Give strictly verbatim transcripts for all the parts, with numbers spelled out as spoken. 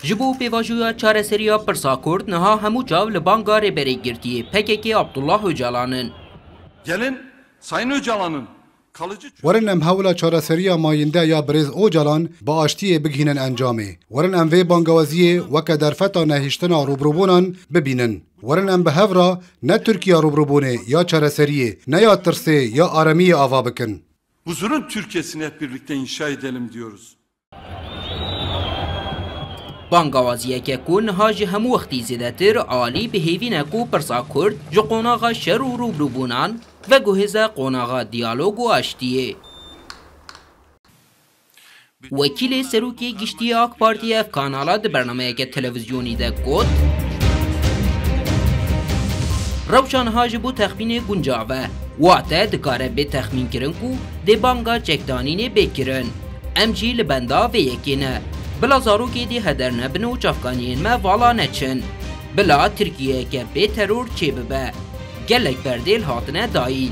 Ji bo pêvajoya çareseriya pirsa Kurd niha hemû çav li banga rêberê girtiyê P K K Abdullah Ocalan in. Gelin Sayın Öcalan'ın kalıcı Werin em hewla çareseriya mayînde ya birêz Ocalan bi aştiyê bigihînin encamê. Werin em vê bangawaziyê weke derfeta nehiştina rûbirûbûnan bibînin. Werin em bi hev re ne Tirkiya rûbirûbûnê ya çareseriyê, ne ya tirsê ya aramiyê ava bikin. Huzurun Türkiye'sini hep birlikte inşa edelim diyoruz. Bangawaziyeke ku niha ji hemû wextî zêdetir alî bi hêvî ne ku pirsa Kurd ji qonaxa şer û rûbirûbûnan veguhêze qonaxa diyalog û aştiyê. Wekîlê Serokê Giştî ya AK Partiyê ev kanala di bernameyeke televîzyonî de got, rewşa niha ji bo texmînê guncav e, wate dikare bê texmînkirin ku dê banga çekdanînê bê kirin. Em jî li benda vê yekê ne. Bila zarokê dê heder nebin û çavkaniyên me vala neçin. Bila Tirkiyeyeke bê teror çêbibe. Gelek berdêl hatine dayîn.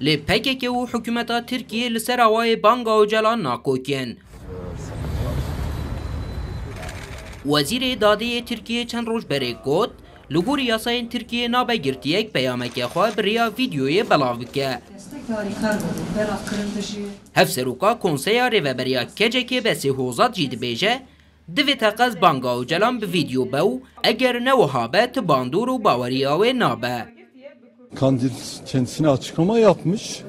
Lê P K K û hikûmeta Tirkiyê li ser awayê banga Ocalan nakokin. Wezîrê Dadê yê Tirkiyê çend roj berê got, li gorî yasayên Tirkiyê nabe girtiyek peyameke xwe bi rêya vîdyoyê belav bike. Hevseroka Konseya Rêveberiya K C K B S Hozat jî dibêje, divê teqez banga Ocalan bi vîdyo be û eger ne wiha be, ti bandor û baweriya wê nabe. Kandil kendisine açıklama yapmış.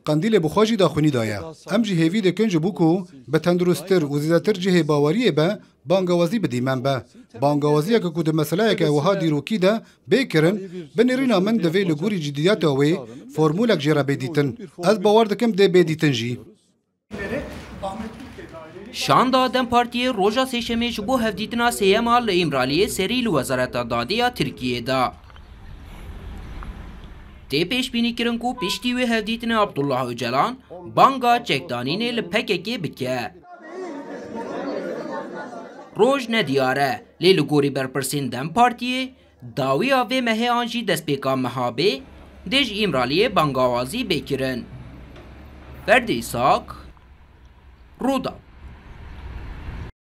Qendîlê bi xwe jî daxuyanî daye. Em jî hêvî dikin ji bo ku bi tenduristtir û zêdetir cihê baweriyê be, bangawazî bi dîmen be. Bangawaziyeke ku di meseleyeke wiha dîrokî de bê kirin, bi nêrîna min divê li gorî cidiyeta wê formûlek jê re bê dîtin. Ez bawer dikim dê bê dîtin jî. Şanda DEM Partiyê roja Sêşemê ji bo hevdîtina sêyem a li Îmraliyê serî li Wezareta Dadê ya Tirkiyê da. Tê pêşbînîkirin ku piştî wê hevdîtinê Abdullah Ocalan banga çekdanînê li P K K bike. Roj nediyar e, lê li gorî berpirsên DEM Partiyê, dawiya vê mehê an jî destpêka meha bê, dê ji Îmraliyê bangawazî bê kirin. Ferdî Îsak, Rûdaw.